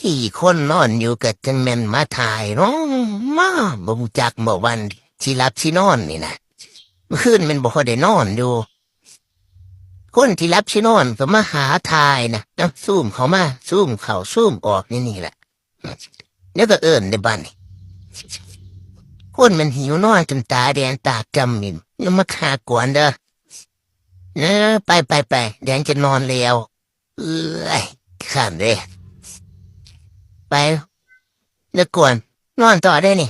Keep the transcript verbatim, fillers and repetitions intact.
อีคนนอนอยู่ก็จังแม่นมาถ่ายเนาะ มาบ่รู้จักบ่วันสิหลับสินอนนี่นะ เมื่อคืนแม่นบ่ค่อยได้นอนอยู่ คนที่หลับสินอนก็มาหาถ่ายนะ เอ้า ซูมเข้ามา ซูมเข้า ซูมออกนี่นี่แหละ แล้วก็เอิ้นได้บัดนี้ คนมันหิวนอนจนตาแดงตาจำนี่ อย่ามาขากวนเด้อ เออ ไปไปไป แดงจะนอนแล้ว เอ้ย ข้านเด้ ไป รบกวน นอนต่อได้นี่